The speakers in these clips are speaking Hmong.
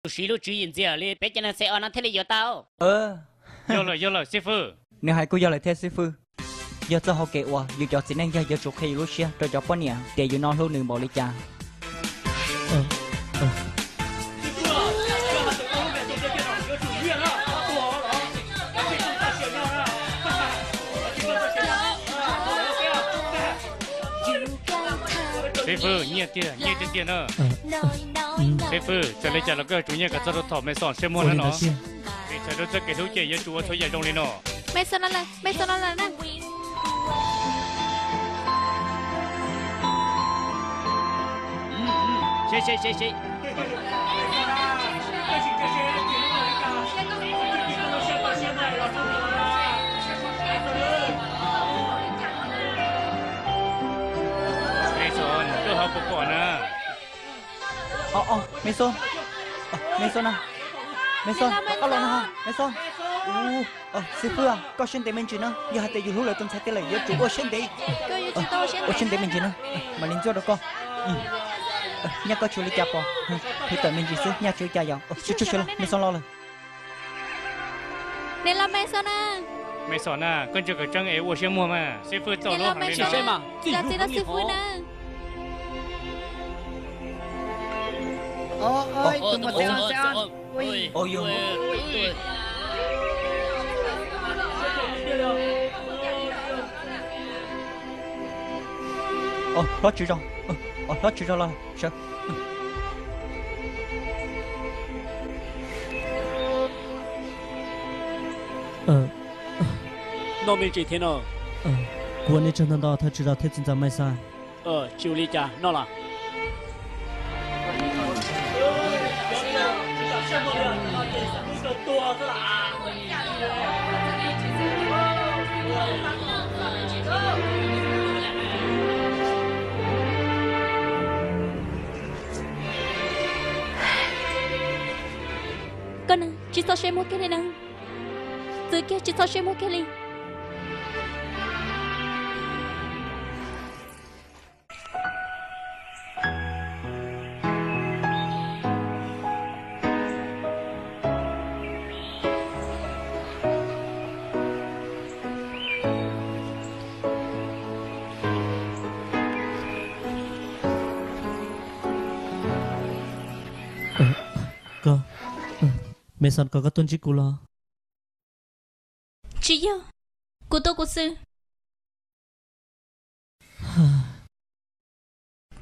Tus siv lub tswv yim ntxiv li peb cov neeg C O no thiaj li yuav tau. Yog lawm, yog lawm xib fwb. Nws hais kuj yog lawm thiab xib fwb. Yog txoj hau kev uas yus cov txiv neej yog yuav tsum qhia yus lub siab rau cov poj niam tias yus no hlub nws npaum li cas. Xib fwb, nyiaj tiag, nyiaj tiag tiag na. Xib fwb, txawm li cas los koj yuav tsum nyiaj kom txog rau thaum Mason siab muag na no. Vim txhawm rau txoj kev hlub ces yuav tsum ua txhua yam zoo li no. Mason no lawm, Mason no lawm na. Mason, koj ho puas pom na? Os, Mason, Mason na, Mason, koj los no, Mason. Xib fwb, koj siab ntev me ntsis na, yog hais tias yus hlub lawv tus ntxhais tiag lawm yuav tsum ua siab ntev. Ua siab ntev me ntsis na, mam li ntxuaj rau koj. Nyaj koj tsis ua li cas pom, hlub tawm me ntsis xwb, nyaj tsis ua cas yom. Tsuj tsuj siab los, Mason los lawm. Nws los Mason na. Mason na, koj ntsia kom tseeb es ua siab muag mas. Xib fwb txaus lub heev li no. Cov txiv no xib fwb na. Hlob tswv zos, hlob tswv zos los sawv. Noj me ntsis thiab no. Kuv ua nej tsaug ntau ntau thawj tswv zos thiab txiv ntxawm Mason. Tsis ua li cas, noj los. Koj neeg tsis txhob siab muag kiag li na. Txwv kiag, tsis txhob siab muag kiag li. Koj, Mason kom koj tuaj ntsib kuv los? Tsis yog, kuv tuaj kuv xwb.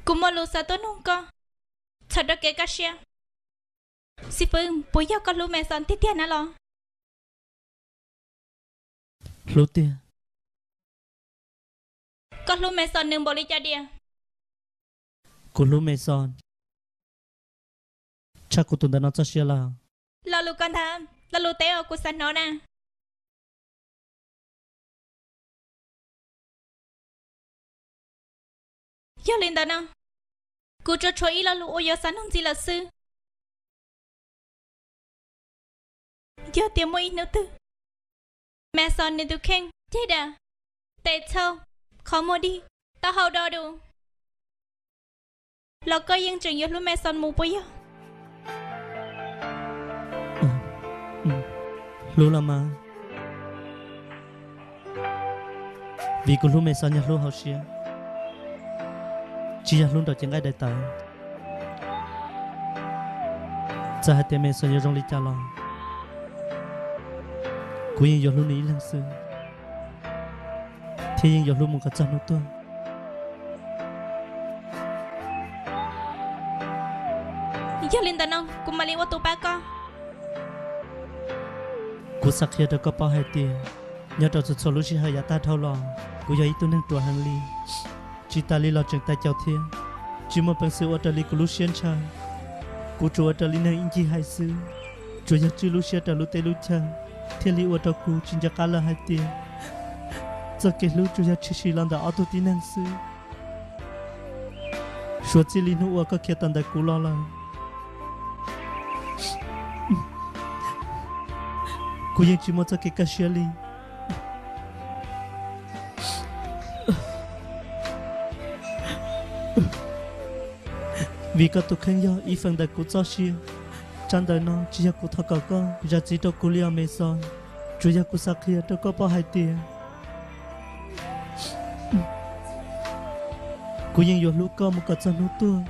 Kuv muaj lus xav tuaj nug koj txhawm rau kev kaj siab. Xib fwb, puas yog koj hlub Mason tiag tiag na los? Hlub tiag. Koj hlub Mason nws npaum li cas diam? Kuv hlub Mason tshaj kuv tus ntawm no txoj sia lawm. Lo lus koj ntag, lo lus teb uas kuv xav hnov na. Yog li ntawd no, kuv tsuas tshuav ib lo lus uas yuav xav nug ntxiv lawm xwb. Yog tias muaj ib hnub twg Mason nws tus kheej ceg dam, tes txhau, qhov muag dig, taub hau do dus, los koj yeej tseem yuav hlub Mason mus puas yog? Hlub los mas. Vim kuv hlub Mason yog hlub hauv siab, tsis yog hlub nraum cev nqaij daim tawv. Txawm hais tias Mason yuav zoo li cas los, kuv yeej yuav hlub nws ib leeg xwb, thiab yeej yuav hlub mus kom txog hnub tuag. Yog li ntawd no kuv mam li ua tus pab koj. Kuv xav qhia rau koj paub hais tias nyob rau txhua txhua lub sij hawm yav tag dhau los, kuv yog ib tug neeg ruam heev li, tsis tas li los tseem tais caus thiab, tsis muaj peev xwm ua raws li kuv lub siab ntshaw. Kuv tsuas ua raws li neeg ib ncig hais xwb, tsuas yog tswj lub siab rau lub teb lub chaw, thiaj li ua rau kuv tsis nco qab lawm hais tias txoj kev hlub tsuas yog tshwm sim los ntawm ob tug tib neeg xwb. Suav txij li hnub uas koj khiav tawm ntawm kuv los lawm, kuv yeej tsis muaj txoj kev kaj siab li. Vim koj tus kheej yog ib feem ntawm kuv txoj sia. Tsab ntawv no tsis yog kuv thov kom koj zam txim rau kuv li os Mason, tsuas yog kuv xav qhia rau koj paub hais tias kuv yeej yuav hlub koj mus kom txog hnub tuag.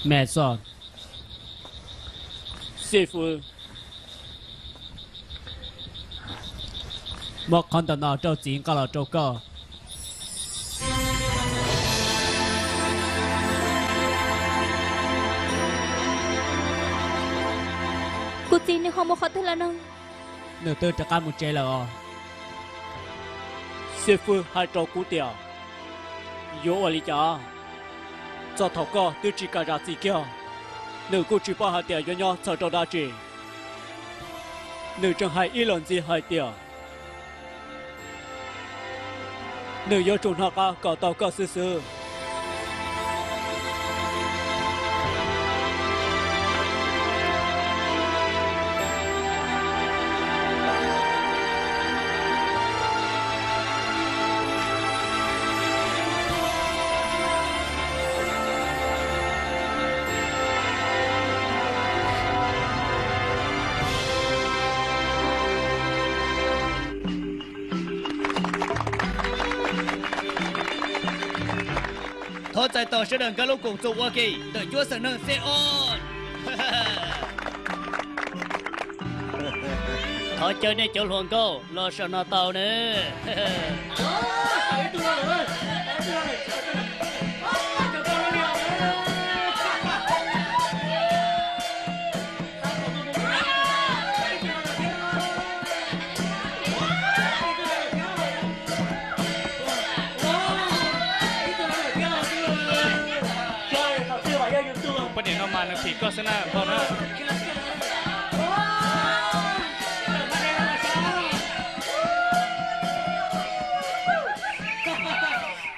Mason, xib fwb, muab qhov ntawm no rau txiv nqa los rau koj. Kuv txiv nws ho mus qhov twg lawm no? Nws twb rov qab mus tsev lawm os. Xib fwb hais rau kuv tias yuav ua li cas? Txog thaum koj twb tsis kam zam txim kiag, nws kuj tsis paub hais tias yuav nyob txhawm rau dab tsi. Nws tseem hais ib los ntxiv hais tias nws yuav tsum hnov qab kom tau koj xwb xwb. Thov txais tos sawv daws nkag lub koom txuas ua ke ntawm cuab xeem neeg Xeos. Thov caw nej cov hluas nkauj los saum no tau nawb. Tus poj niam no mas nws phim koj xwb na, npau na.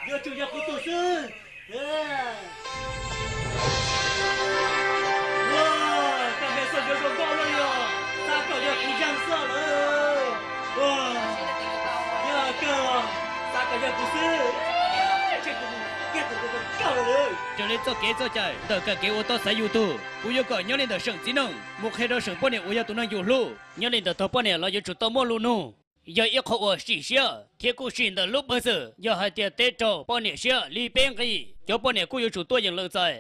Yuav tsum yog kuv tus xwb. Koj me xoj yuav zoo nkauj luaj li os, xav kom yog kuv zeeg xwb lawm. Yog kawg, xav kom yog kuv xwb. Raws li txoj kev txoj cai ntawm kawm kev ua toj xaiv yus tug, kuv yuav kom nyob li ntawm seem txiv neej mus qhia rau seem poj niam uas yog tus neeg yus hlub. Nyob li ntawm tog poj niam los yuav tsum tau muaj lus nug, yog ib qho uas sim siab thiab kuj sim ntawm lub peev xwm. Yog hais tias teb raug poj niam siab li peb nqi, cov poj niam kuj yuav tsum tuaj yeem lawv txais.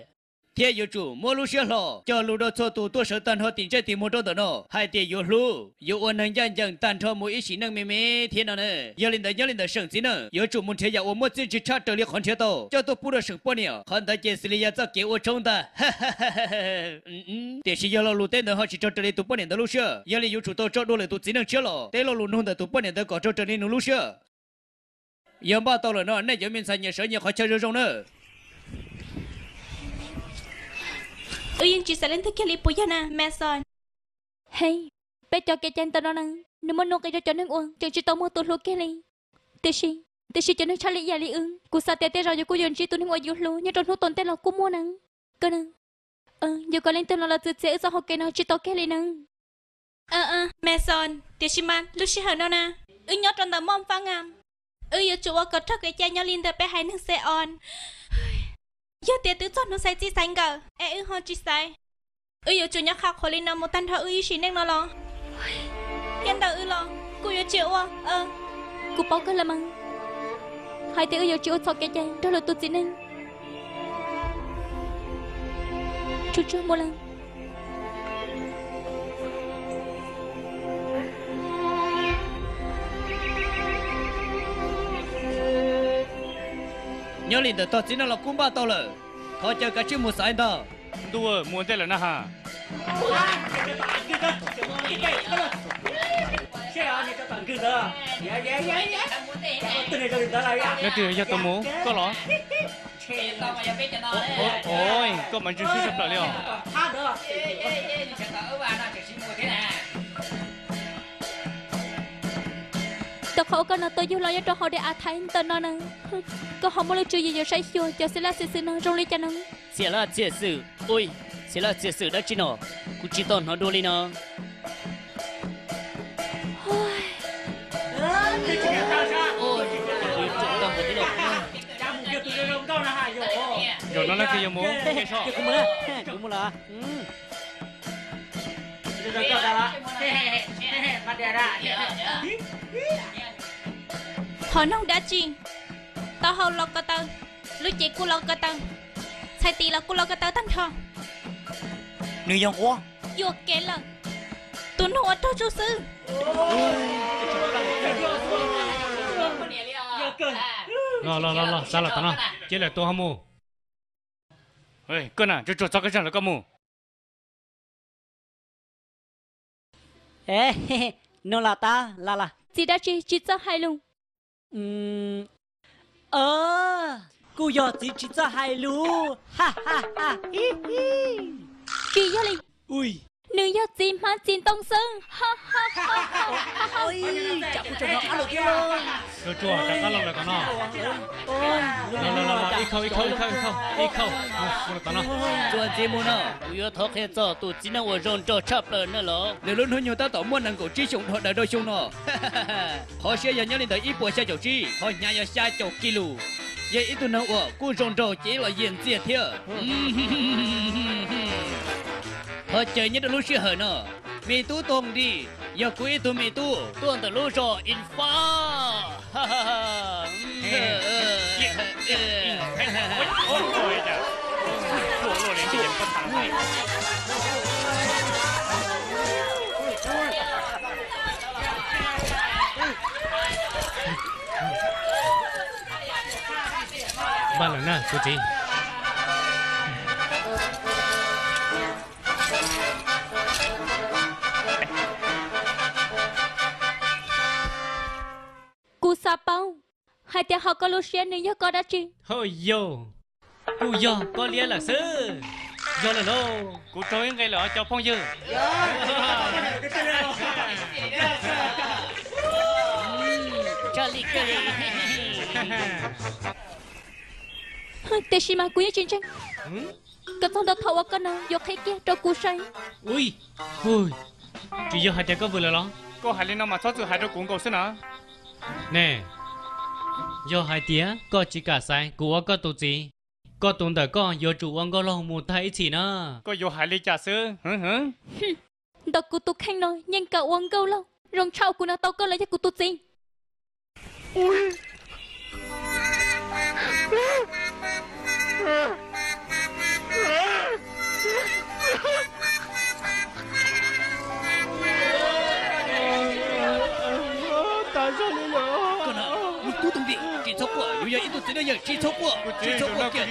Thiab yuav tsum muab lub siab hlo cog lus rau txhua tus tuaj sawv tag nrho tim ntsej tim muag rau ntawm no hais tias yuav hlub, yuav ua neeg ncaj ncees tag nrho mus ib sim neej me me thiab no na. Yog li ntawd nyob li ntawm seem txiv neej yuav tsum mus nrhiav yam uas muaj txiaj ntsig tshaj raws li qhov nrhiav tau coj tuaj pub rau seem poj niam. Qhov ntawd ces xws li yog txoj kev ua tshoob ntag. Tiam sis yog lo lus teb ntawd ho tsis raug raws li tus poj niam ntawd lub siab, yog li yuav tsum tau tso dua lwm tus txiv neej tshiab los teb lo lus nug ntawm tus poj niam ntawd kom raug raws li nws lub siab. Yog npaj tau lawm no nej cov me ntxhais nyiam sawv nyiam qhov chaw zoo zoo na. Wb yeej tsis xav leej twg kiag li puas yog na, Mason? Hej, peb cov kev cai ntawm no na, nws muaj nuj nqis rau cov neeg uas tseem tsis tau muaj tus hlub kiag li. Tiam sis, tiam sis cov neeg tshaj li ib yam li wb, kuv xav tias tej zaum yus kuj yuav ntsib tus neeg uas yus hlub nyob rau hnub tom ntej los kuj muaj na. Koj na, yus kom leej twg los los txwv txiav wb txoj hau kev no tsis tau kiag li na. Mason, tiam sis mas lub sij hawm no na, wb nyob rau ntawm moj fab nga, wb yuav tsum ua kom raug kev cai nyob li ntawm peb haiv neeg Xeos. Yog tias twb txog hnub xaiv txij xaiv nkawm es wb ho tsis xaiv, wb yuav tsum nyob qhav qhuav li no mus tag nrho wb ib sim neej no los? Thiab ntawm wb los kuj yuav tsis ua. Kuv paub kawg lawm mas, hais tias wb yuav tsis ua txhaum kev cai nrog lwm tus txiv neej. Tsuag tsuag mus lawm. Nyob li ntawm tog txiv neej los kuj npaj tau lawm, thov caw kav tsij mus xaiv ntag. Ntuj, mus ua ntej lawm na has. Leej twg yog tus mus, koj los? Ov, koj mas ntxim hlub tshaj plaws li os. Koj qhov uas koj no tuaj yug los nyob rau hauv daim av thaiv ntawm no na, koj ho muaj lub tswv yim yuav saib xyuas cov xiam laj xiam xwm no zoo li cas no? Xiam laj xiam xwm, ui, xiam laj xiam xwm dab tsi no? Kuv tsis tau hnov dua li no. Zaum no leej twg yuav mus? Kuv mus lawm. Qhov noog dab tsi, taub hau los ko taw, lub cev kuj los ko taw, txhais tes los kuj los ko taw tag nrho. Nws yog nquab. Yuam kev lawm, tus noog uas raug tsuj xwb. Los los los los, xav los tom no, cia lawm tua ho mus. Koj na, tsuag tsuag txhob koj zaj lawm, koj mus. Nug los tau, los los. Txiv dab tsi tsis txawj hais lus? Kuj yog txiv tsis txawj hais lus. Tsis yog li, nws yog txiv hmab txiv ntoo xwb. Tsuag tsuag, rov qab los lawm tom no. Los los los, ib khau ib khau ib khau ib khau, mus los tom no. Txuas ntxiv mus no, kuv yuav thov qhia txog tus txiv neej uas zoo nraug tshaj plaws no los. Nws lub hnub nyoog tab tom muaj nees nkaum tsib xyoos dhau daws rau xyoo no. Qhov siab yog nyob li ntawm ib puas xya caum tsib, qhov hnyav yog xya caum kis lus. Yog ib tug neeg uas kuj zoo nraug ces los yiag ntxiag thiab. Qhov chaw nyob rau lub sij hawm no, me tub Tooj Nrim yog kuv ib tug me tub tuaj ntawm lub zos Infab. Npaj lawm na tus txiv. Kuv xav paub hais tias hauv koj lub siab nws yog koj dab tsi? Hauj yau, kuj yog koj liab lawm xwb. Yog lawm lauj, kuv raug ib nqe lawm os cov phooj ywg. Tiam sis mas kuv yeej tsis ntseeg. Koj txog ntua thaum uas koj no yuav qhia kiag rau kuv saib. Ui, tsis yog hais tias koj vwm lawm los? Koj hais li no mas txhob txwm hais rau kuv nkaus xwb na. Ne, yog hais tias koj tsis kam xaiv kuv ua koj tus txiv, koj tus ntawm koj yuav tsum ua nkauj laug mus tag ib txhis na. Koj yuav hais li cas xwb? Ntawm kuv tus kheej no yeej kam ua nkauj laug, zoo tshaj uas kuv nrog tau koj los yog kuv tus txiv. Koj na, me tub Tooj Nrim, tsis txhob quaj, yuav yog ib tug txiv neej yawg, tsis txhob quaj, tsis txhob quaj kiag.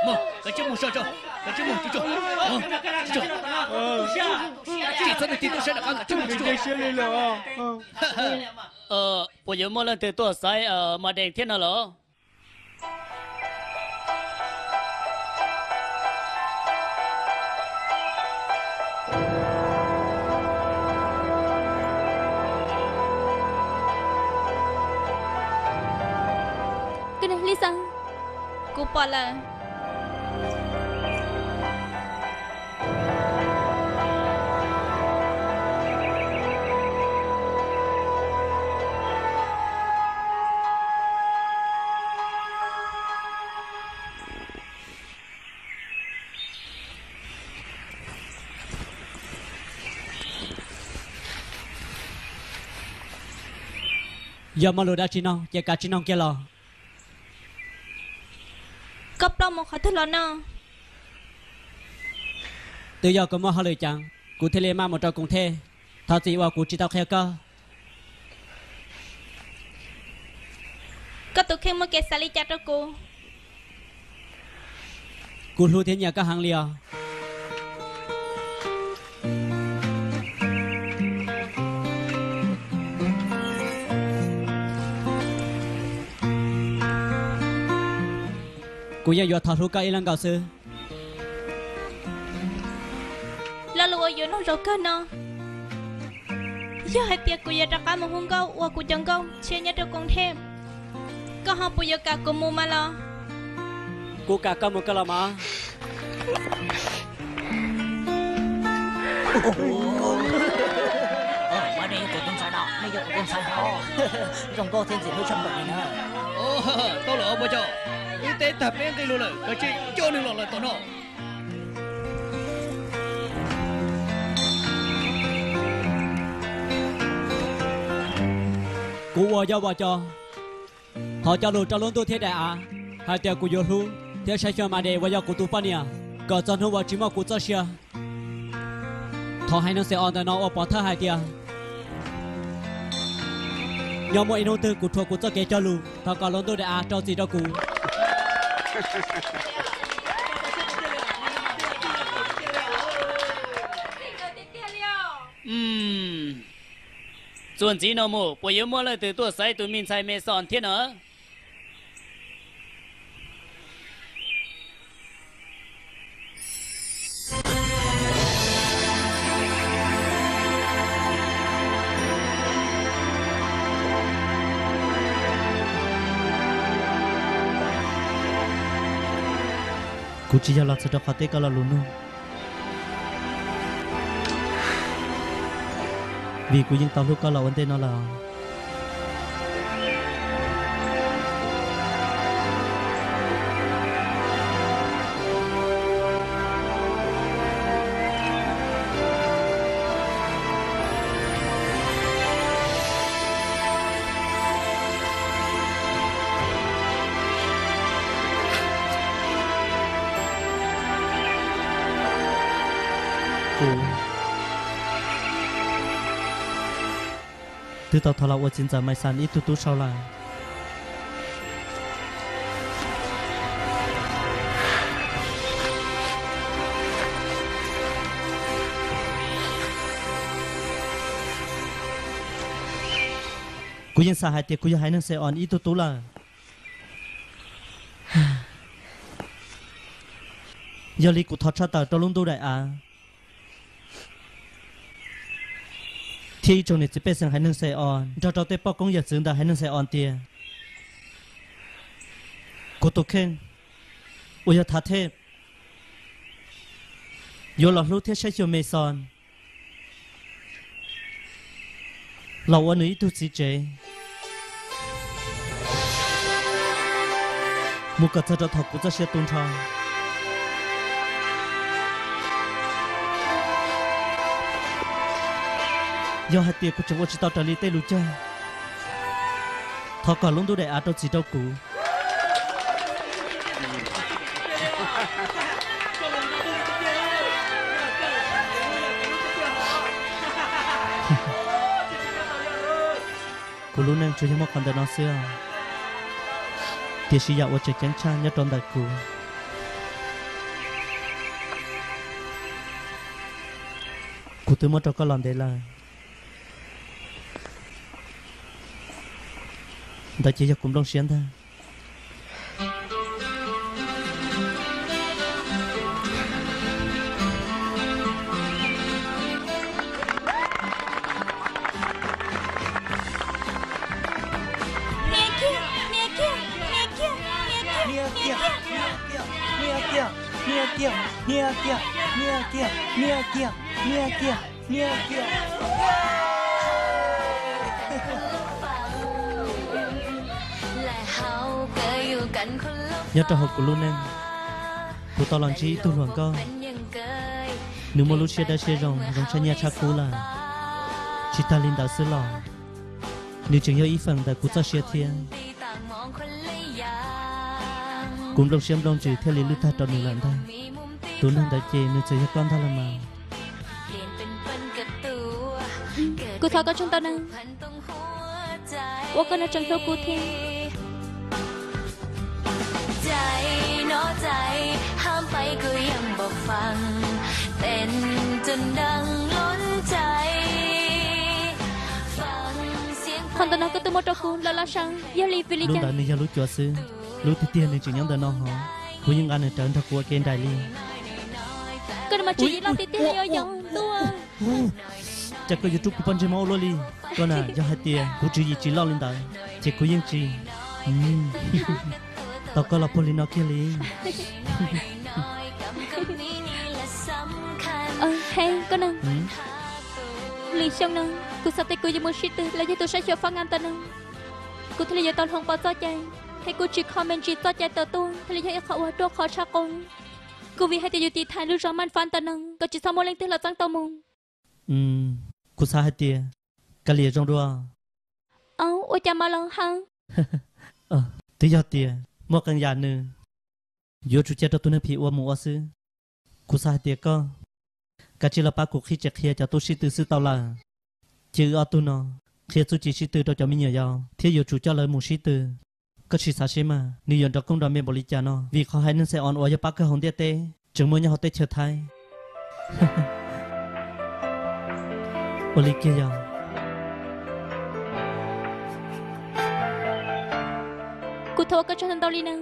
Mog, kav tsij mus so tso, kav tsij mus tso, tso. Tsis txhob nug tig tuaj saib rov qab, kav tsij mus tso. Puas yuav muaj leej twg tuaj xaiv Mas Dees thiab no los? Kuv pom lawm. Yog muaj lus dab tsi no ces kav tsij noog kiag los. Koj ploj mus qhov twg los no? Twb yog kuv muaj hauj lwm ceev, kuv thiaj li maj mus rau Koos Thej. Thov txim uas kuv tsis tau qhia koj. Koj tus kheej muaj kev xav li cas rau kuv? Kuv hlub thiab nyiam koj heev li os. Kuv yeej yuav thov hlub koj ib leeg nkaus xwb. Lo lus uas yuav nug zaum kawg no. Yog hais tias kuv yuav rov qab mus hu nkauj ua kuv cov nkauj tshiab nyob rau Koos Thej, koj ho puas yuav kam kuv mus mas los? Kuv kam koj mus koj los mas. Mas nej yog kuv tus ntxhais no, nej yog kuv tus ntxhais hov. Zoo nkauj thiab ntxim hlub tshaj plaws li na. Tau lawm os Vaj Cov, wb teb tag peb nqe lus lawm, kav tsij coj nws los lawm tom no. Kuv uas yog Vaj Cov, thov cog lus rau lub ntuj thiab daim av hais tias kuv yuav hlub thiab saib xyuas Mas Des uas yog kuv tus poj niam kom txog hnub uas tsis muaj kuv txoj sia. Thov haiv neeg Xes Os ntawm no ua pov thawj hais tias nyob muaj ib hnub twg kuv rhuav kuv txoj kev cog lus, thov kom lub ntuj daim av rau txim rau kuv. Txuas ntxiv no mus puas yuav muaj leej twg tuaj xaiv tus me ntxhais Mes Xoos thiab no? Kuv tsis yog los txog rau qhov teb koj lo lus nug, vim kuv yeej tau hlub koj los ua ntej no lawm. Kuv twb tau thov los ua txiv ntxawm Maiv Xas ib tug tub sau lawm. Kuv yeej xav hais tias kuv yog haiv neeg Xes Os ib tug tub lawm. Yog li kuv thov tshaj tawm rau lub ntuj daim av thiab ib tsoom niam txiv pej xeem haiv neeg Xes Os nrog rau tej poj koob yawm txwv ntawm haiv neeg Xes Os tias kuv tus kheej uas yog Thav Thej yuav los hlub thiab saib xyuas Mes Xoos los ua nws ib tug txiv tsev, mus kom txog rau thaum kuv txoj sia tu nrho. Yog hais tias kuv tseem ua tsis tau raws li tej lus cog, thov kom lub ntuj daim av rau txim rau kuv. Kuv lub neej tsuas yog muaj qhov ntawm no xwb, tiam sis yam uas tseem ceeb tshaj nyob rau ntawm kuv, kuv twb muab rau koj los ntev lawm. Ntawd ces yog kuv nplooj siab ntag. Niag kiag, niag kiag, niag kiag, niag kiag, niag kiag, niag kiag, niag kiag, niag kiag, niag kiag, niag kiag. Nyob rau hauv kuv lub neej, kuv tau los ntsib ib tug hluas nkauj, nws muaj lub siab dawb siab zoo, zoo tshaj nyiaj tshaj kub lawm. Tsis tag li ntawd xwb los, nws tseem yog ib feem ntawm kuv txoj sia thiab. Kuv nplooj siab nplooj ntsws thiaj li lwj tag rau nws lawm ntag. Tus neeg ntawd ces nws txawm yog koj ntag los mas. Kuv thov koj tsaug ntau nawb, ua koj noj tseem hlub kuv thiab. Qhov ntawm no koj twb muab rau kuv lawm los sav, yog li vim li cas? Lub ntawd nws yog lub cuav xwb, lub tiag tiag nws tseem nyob ntawm no hov. Kuv yeej nqa nws rawv nrog kuv ua ke nraim li. Koj mas tsis yog loj tiag tiag li os yom ntuj. Cas koj yuav rub kuv pob ntseg mob ua luaj li? Koj na, yog hais tias kuv tswv yim tsis loj li ntawd, ces kuv yeej tsis tau koj los puag li no kiag li. He, koj na, lwm xyoo no kuv xav tias kuv yuav mus sib tw los yog tus saib xyuas fab nga ntawm no, kuv thiaj li yuav tau hloov pauv txoj cai, thiab kuv tsis kho me ntsis txoj cai tawm tuaj thiaj li yog ib qho uas ruaj khov tshaj qub. Kuv vim hais tias yus tiv thaiv lub zos Maj Fab ntawm no kom tsis txhob muaj leej twg los txeeb tau mus. Kuv xav hais tias kav liam zoo dua. Ua cas mas los ha? Twb yog tias muaj qee yam nws yuav tsum cia rau tus neeg phim ua mus ua xwb. Kuv xav hais tias koj kav tsij los pab kuv qhib tsev qhia cov tub sib tw xwb tau lawm. Cia wb ob tug no qhia txuj ci sib tw rau cov me nyuam yaus thiab yuav tsum coj lawv mus sib tw. Koj sim xav seb mas nws yuav nrov koob nrov npe npaum li cas no, vim qhov haiv neeg Xais Os uas yog pab kawg hauv ntiaj teb tseem muaj nyob hauv teb chaws Thaib. Ua li kiag yog. Kuv thov ua koj tsaug ntau ntau li na.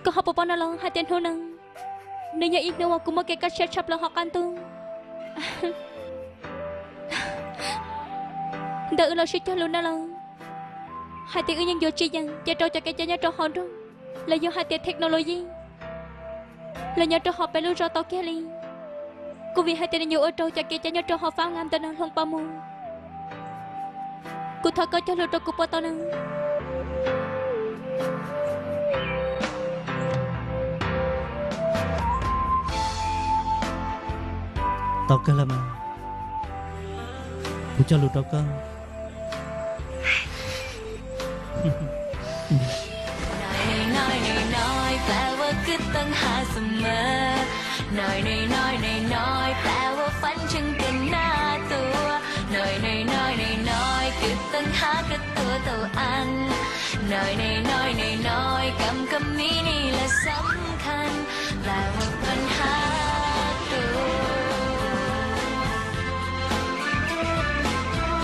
Koj ho puas paub no los hais tias hnub no nws yog ib hnub uas kuv muaj kev kaj siab tshaj plaws hauv qab ntuj. Ntawm wb los sib cog lus no los hais tias wb yeej yuav tsis yeem cia rau cov kev cai nyob rau hauv nroog los yog hais tias technology los nyob rau hauv peb lub zos tau kiag li. Kuv vim hais tias nws yuav ua rau cov kev cai nyob rau hauv fab nga ntawm no hloov pauv mus. Kuv thov koj cog lus rau kuv puas tau na? Tau kawg los mas, kuv cog lus rau koj.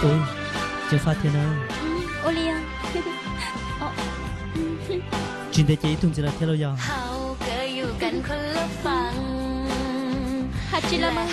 Ua, ceev faj thiab na. Ua li, tsis ntev ces ib tug ntxiv lawm thiab lauj yog? Hais tsis los mas.